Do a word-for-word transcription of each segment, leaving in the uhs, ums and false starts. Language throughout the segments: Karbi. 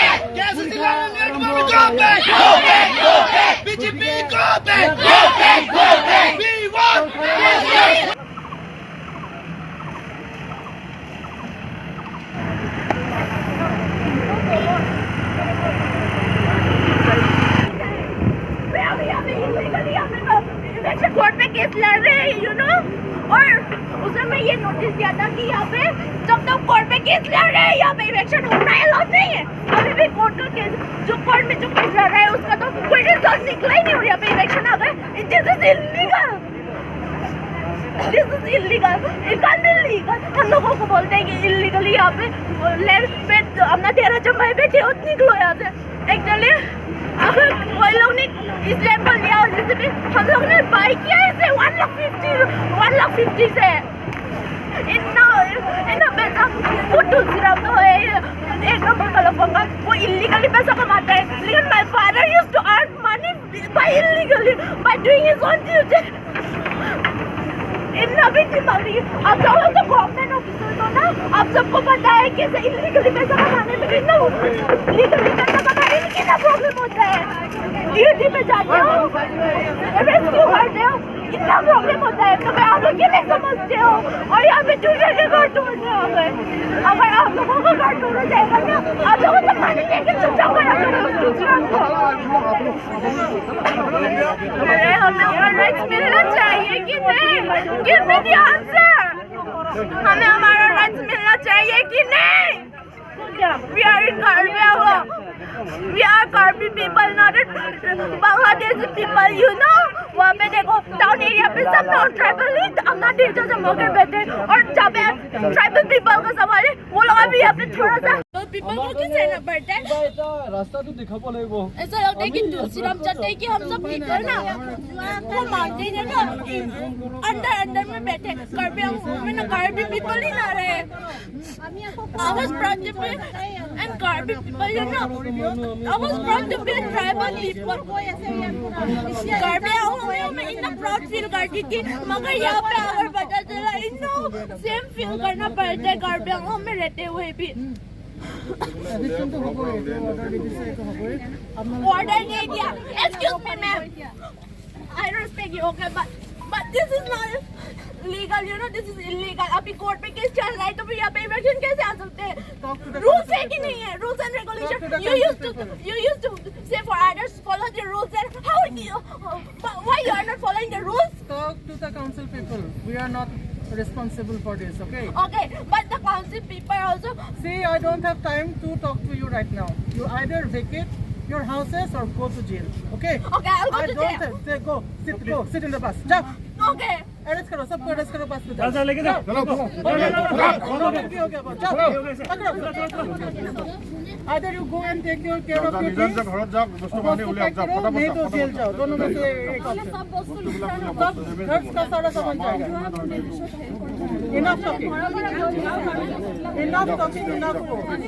K A A C C Larangi Agarwal, go back! Go back! Go back! B J P, go back! Go back! Go back! We want justice! Election court में केस लड़ रहे हैं, you know. और उसमें ये नोटिस दिया था कि यहाँ पे जब तक कोर्ट में केस लड़ रहे हैं, यहाँ पे इलेक्शन होना अलाउड नहीं है। अभी भी कोर्ट का केस, जो कोर्ट में जो केस लड़ रहा है, उसका तो कोई रिजल्ट निकला ही नहीं, और यहाँ पे इलेक्शन आ गए। This is illegal. This is illegal. It can't be legal. हम लोगों को बोलते हैं कि इलीगली यहाँ पे लेफ्ट पे अपना डेरा जमाए बैठे हो, निकलो यहाँ से। एक्चुअली अगर कोई लोग ने इस लेवल पर लिया हो, जैसे भी हम लोग ने बाय किया इसे वन लाख फिफ्टी, वन लाख फिफ्टी से। इतना, इतना पैसा वो तुलसीराम तो है, एक नंबर का लफंगा, वो इलीगली पैसा कमाता है। लेकिन my father used to earn money by illegally, by doing his own duty. इतना भी दिमाग नहीं। आप सब लोग तो गवर्नमेंट ऑफिसर हो ना, आप सबको पता है कैसे इलीगली पैसा कमाने में कितना, लीगली पैसा कमाने में कितना प्रॉब्लम होता है। ड्यूटी पे जाते हो, रेस्क्यू करते हो, कितना प्रॉब्लम होता है। तो मैं आप लोग ये नहीं समझते हो, और यहाँ पे दूसरे के घर तोड़ने आ गए। अगर आप लोगों का घर तोड़ा जाएगा ना, आप लोगों को मारेंगे कि चुपचाप खड़ा करो उस दूसरा को। अरे, हमें हमारा राइट्स मिलना चाहिए कि नहीं? Give me the answer. हमें हमारा राइट्स मिलना चाहिए कि नहीं? We are in Karbi Anglong. We are Karbi people, not a Bangladeshi people, you know. वहाँ पे देखो, टाउन एरिया पे सब नॉन ट्राइबल ही अपना डेरा जमा के बैठे हैं, और जहाँ पे ट्राइबल पीपल को संभाले, वो लोग अभी यहाँ पे थोड़ा सा। पीपल को क्यों सहना पड़ता है? কিবা এটা ৰাস্তাটো দেখাব লাগিব। ऐसा लगता है कि तुलसीराम चाहते हैं कि हम सब पीपल ना, वो मानते ही नहीं ना, अंदर अंदर में बैठे। Karbi Anglong में ना कार्बी पीपल ही ना रहे। I was brought to be and Karbi people, you know. I was brought to be a tribal people. Karbi Anglong में मैं इतना प्राउड फील करती थी, मगर यहाँ पे आकर पता चला, you know, सेम फील करना पड़ता है कार्बी आंगलोंग में रहते हुए भी। অৰ্ডাৰ দিয়া। Excuse me, ma'am. I respect you, okay, but, but this is not legal, you know, this is illegal. अभी कोर्ट में केस चल रहा है, तो फिर यहाँ पे इलेक्शन कैसे आ सकते हैं? Talk to the रूल्स है कि नहीं है? Rules and regulation. You used to, you used to say for others, follow the rules and how you, but why you are not following the rules? Talk to the council people. We are not responsible for this, okay? Okay, but the council people also. See, I don't have time to talk to you right now. You either vacate your houses or go to jail, okay? Okay, I'll go I to don't jail. Have, say, go, sit, go, sit in the bus. जाओ। Okay. Arrest करो, सबको अरेस्ट करो, बस में जाओ। चलो, चलो, चलो। हो गया, हो गया, बस। जाओ। पकड़ो। Either you go and take your care of your things, নিজে নিজে ঘৰত যাওক, বস্তু বাহানি উলিয়াওক, যাওক, ফটাফট। नहीं तो जेल जाओ, दोनों में से एक। सब घर का सारा सामान जाएगा। Enough talking. Enough talking, enough talking.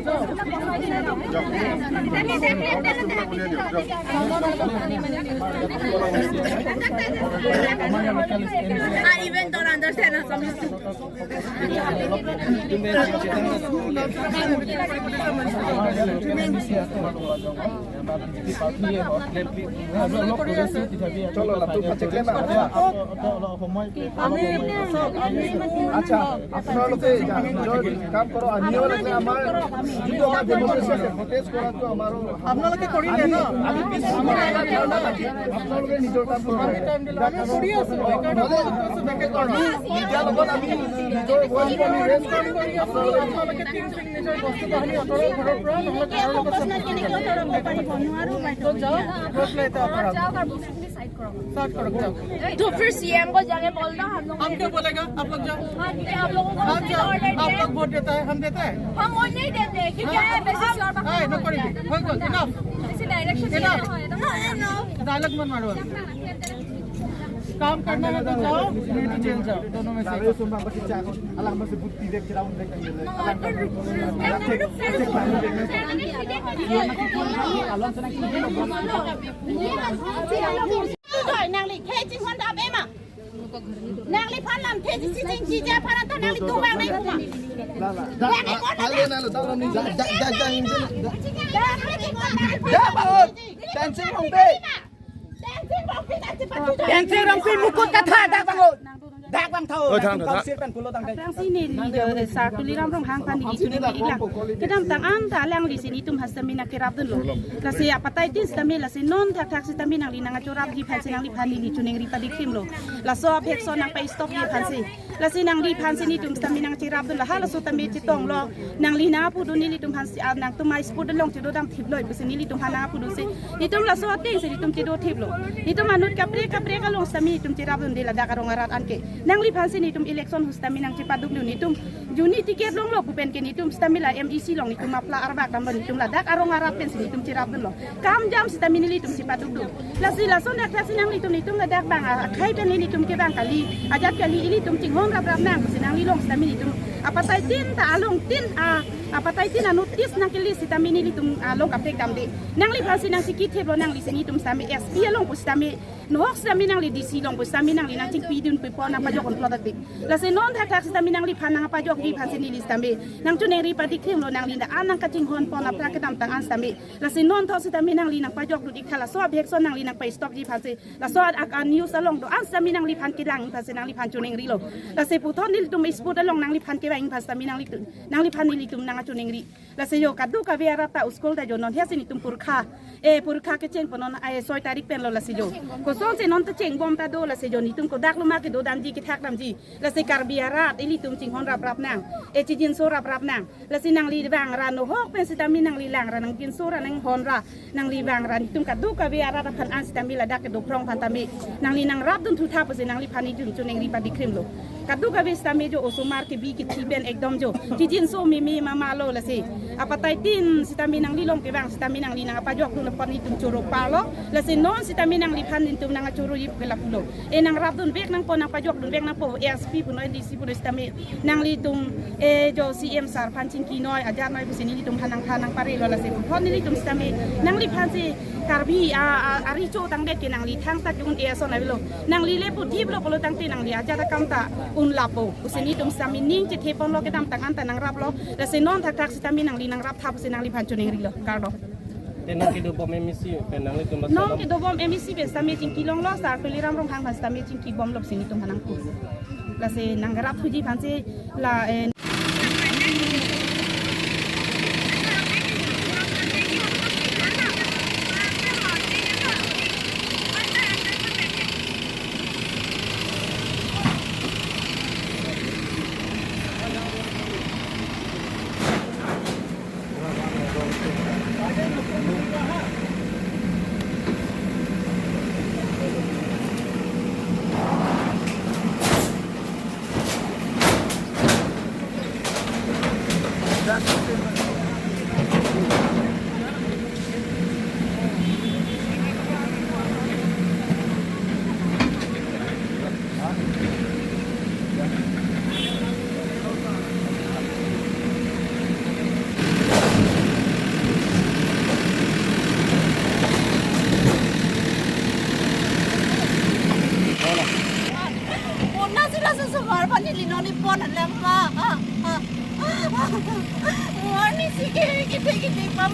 I even don't understand Assamese. চলো, লাটু পাচে কেনা? আমি, আমি, আচ্ছা, আপোনালোকে নিজৰ কাম কৰক, আনিব লাগে আমাৰ যোনটো আমাৰ ডেমক্ৰেচি আছে, ভোটেজ কৰাটো আমাৰো। আপোনালোকে কৰিলে ন? আমি পিছ-, আমাৰ আপোনালোকে নিজৰ কাম কৰক। আমি টাইম দিলোঁ, আমি কৰি আছোঁ, সেইকাৰণে আপোনালোকে বেকেট কৰক। এতিয়া লগত আমি নিজৰ ভইচ আমি ৰেজ কৰিম। আপোনালোকে টিং চিং নিজৰ বস্তু বাহানি আঁতৰাওক ঘৰৰ পৰা, নহ'লে ঘৰৰ লগত কেনেকৈ আঁতৰাব পাৰিব? নোৱাৰোঁ বাইদেউ। তো যাওক, গৈ পেলাই এতিয়া আঁতৰাওক। जाओ, आप लोग भी साइड करो। स्टार्ट करो, जाओ। तो फिर सीएम को जाके बोलना हम लोग। हम क्यों बोलेगा? आप लोग जाओ। हाँ, ठीक है, आप लोगों को आप जाओ, ऑर्डर आप दिया है। लोग वोट देता है, हम देता है। हम वोट नहीं देते, क्योंकि हाँ। है, वैसे श्योर बात हाँ, नहीं नौकरी। बोलते हैं। हो गया, इनफ। इसी डायरेक्शन से इनफ। ना होए तो ना। डायलॉग मत मारो। काम करना है तो जाओ, नहीं तो जेल जाओ, दोनों में से एक। Alam masih bukti dia kira udah kan. Nangli khe chinghon dap ema. Nangli phan lam the si ching chi ja phan ta nangli tumang nai kuma. Nangli kon ta. Dancing Rongpi. Dancing Rongpi mukut katha dak bangun. Dak bang tho. Oh, thang, thang. Sir pen pulo tang dai. Aphrangsi neli jo, eh, Sir Tuliram Ronghang aphan neli chuningri iklang. Kedamtang an ta alanglisi netum aphan sitame nangkerapdunlo. Lasi apataitin sitame lasi non thakthak sitame nangli nangcherapji aphansi nangliphan neli chuningri padikrimlo. Laso abhekso nangpa-stopji aphansi. Lasi nangliphansi netum sitame nangcherapdunlo. Halaso tame chetonglo. Nangli nangpudun nelitum aphansi, ah, nangtum a-spot along chedo damthiplo pusi nelitum aphan nangpudunsi. Netum laso atengsi netum chedothiplo. Netum anut kaprek kaprek along sitame netum cherapdunde ladak arong arat anke. Nangliphansi netum election ahut sitame nangchepadukdun netum. Juni ticket longlo pu pen ke netum sitame la M E C along netum apla arbak damlo netum ladak arong arat pensi netum cherapdunlo. Kam jam sitame nelitum chepadukdun. Lasi lason dak lasi nanglitum netum ladak bang, ah, akhai pen netum ke bang kali. Ajat kali ilitum chinghon raprap nang pusi nangli along sitame netum. Apataitin ta along tin, ah, apataitin anut tis nangkili sitame nelitum, ah, along kaprek damde. Nangliphansi nangchekithiplo nanglisi netum sitame S P along pu sitame. Nohok sitame nangli D C along pu sitame nangli nangchingpidun pipon nangpajokdun plot ati. Lasi non thakthak sitame nangliphan nangpajokji aphansi neli sitame. Nangchuningri padikrimlo nangli da an nangkachinghon pon apra kedamtang an sitame. Lasi non thok sitame nangli nangpajokdun ik tha laso abhekso nangli nangpa-stopji aphansi. Laso ak, ak, a-news along do-an sitame nangliphan kelang aphansi nangliphan chuningrilo. Lasi puthot nelitum a-spot along nangliphan kevang aphan sitame nanglitum, nangliphan nelitum nangchuningri. Lasi jo kadokave arat ta uskul ta jo non hesi netum purkha. Eh, purkha kecheng pon non, eh, soi tarik penlo lasi jo. Kosonsi non ta chengbom ta do lasi jo netum kodak loma kedo damji kethak damji. Lasi Karbi arat ilitum chinghon raprap nang. Eh, chijinso raprap nang. Lasi nangli vangra nohok pen sitame nangli langra nangjinsora nanghonra. Nangli vangra netum kadokave arat aphan an sitame ladak kedo phrong aphan tame. Nangli nangrapdun thutha pusi nangliphan netum chuningri padikrimlo. Kadokave sitame jo osomar kebi kethi pen ekdom jo. Chijinso meme mamalo lasi. Apataitin sitame nangli along kevang sitame nangli nangpajokdun apot netum choro parlo. Lasi non sitame nangliphan netum nangchoroji pu ke lapulo. Eh, nangrapdunvek nangpo nangpajokdunvek nangpo S P punoi D C punoi sitame. Nanglitum, eh, jo C M sir aphan chingkinoi, ajatnoi pusi nelitum aphan nangthan nangparelo lasi. Puthot nelitum sitame, nangliphansi Karbi, a, a, arecho tangdet ke nangli thangta ke un-e ason avelo. Nangli le pudiplo pulo tangte nangli ajat akam ta unlapo. Pusi netum sitame ning chetheponlo kedamtang an ta nangraplo. Lasi non thakthak sitame nangli nangraptha pusi nangliphan chuningrilo. Kardom. Te non kedobom M E C pen nanglitum non kedobom M E C pen sitame chingkilonglo, Sir Tuliram Ronghang aphan sitame chingkibomlo pusi netum aphan nangpu. Lasi nangrapthuji aphansi la, eh, Pon nangji laso osomar aphan neli non ipon alam ma. Ani si ke ke ke ke pa